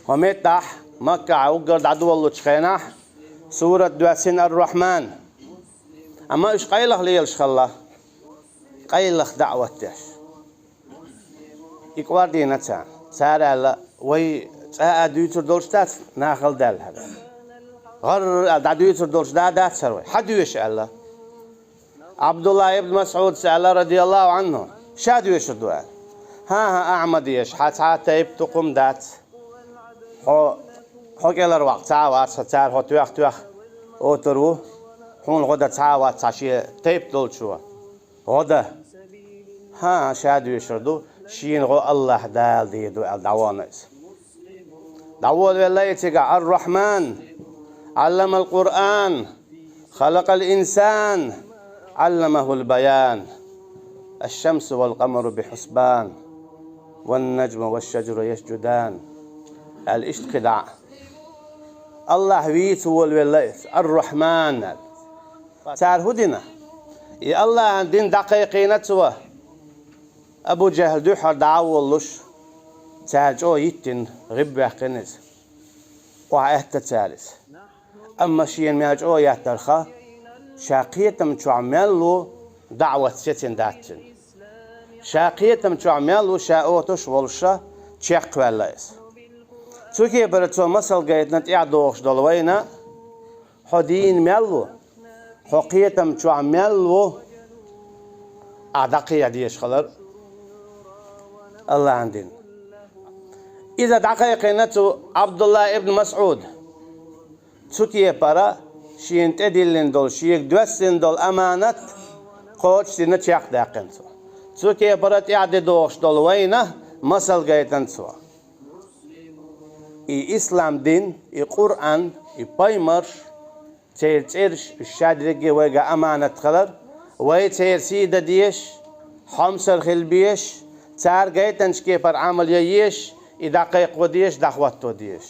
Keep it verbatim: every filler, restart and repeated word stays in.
Хьо меттахь, Маккахь уггар дӀадолалучу хенахь, сурат доьссина Ар-Рахьман. Амма уьш къайлаха лелаш хилла. Къайлаха даӀват деш. И кӀордийна царна. Цара аьлла: «Вай цкъа а дуьйцур долуш дац, нахала даьлла хӀара. ГӀарра а дӀадуьйцур долуш да, дац хӀара вай. Хьан доьшу?» — аьлла. Абдулла ибн Масъудс аьлла, радияллаху Ӏанху: «Ша доьшур ду», — аьлла. «ХӀан-хӀа, ахьа ма деша, хьан цхьа а тайп-тукхам дац. Хьо, хьо кӀелхьарваккха цхьа а вац, хьо цара хьо тоьхна-тоьхна отур ву, хьуна гӀо дан цхьа а вац, цхьа шен тайп долчо. ГӀо дан». «ХӀан-хӀа, ша доьшур ду, шена гӀо Аллахь Дала дийр ду», — аьлла, дӀавахана иза. ДӀаволавелла и цигахь: «Ар-Рахьман, Ӏалламал Къуръан, халакъал инсан, Ӏалламахул баян, аш-шамсу вал къамару бихьусбан, ван наджму ваш шаджару ясджудан», — аьлла, иштта кхидӀа. Аллахь вийца волавелла иза, Ар-Рахьман аьлла. Цара хӀун дина? И Аллахьан дин дӀакхайкхийна цо. Абу ЖахӀл дуьххьара дӀа а воллуш, цара чӀогӀа йиттина, гӀиббаьккхина иза. Охьаэцна цара иза. Амма шена мел чӀогӀа еттарх, ша кхетам чохь мел ву, даӀват сецна дац цуьнан. Ша кхетам чохь мел ву, ша отуш а волуш, чекхваьлла иза. Цу кепара цо масал гайтина тӀаьхьа догӀуш долу вайна: хьо дийна мел ву, хьо кхетам чохь мел ву, ахь дӀакхехьа дезаш хилар Аллахьан дин. Иза дӀакхайкхина цу Абдулла ибн Масъуда. Цу кепара шена тӀедиллина долу, шега доьссина долу аманат кхочушдина чекхдаьккхина цо. Цу кепара тӀаьхьа де догӀуш долу вайна масал гайтина цо. И ислам дин, и Къуръан, и пайхамарш, церан цӀераш, уьш шадерриге вайга аманат хилар, вай церан сий дан дезаш, хьомсара хила безаш, цара гайтинчу кепара Ӏамал ян езаш, и дӀакхайкхо дезаш, дӀахӀотто дезаш.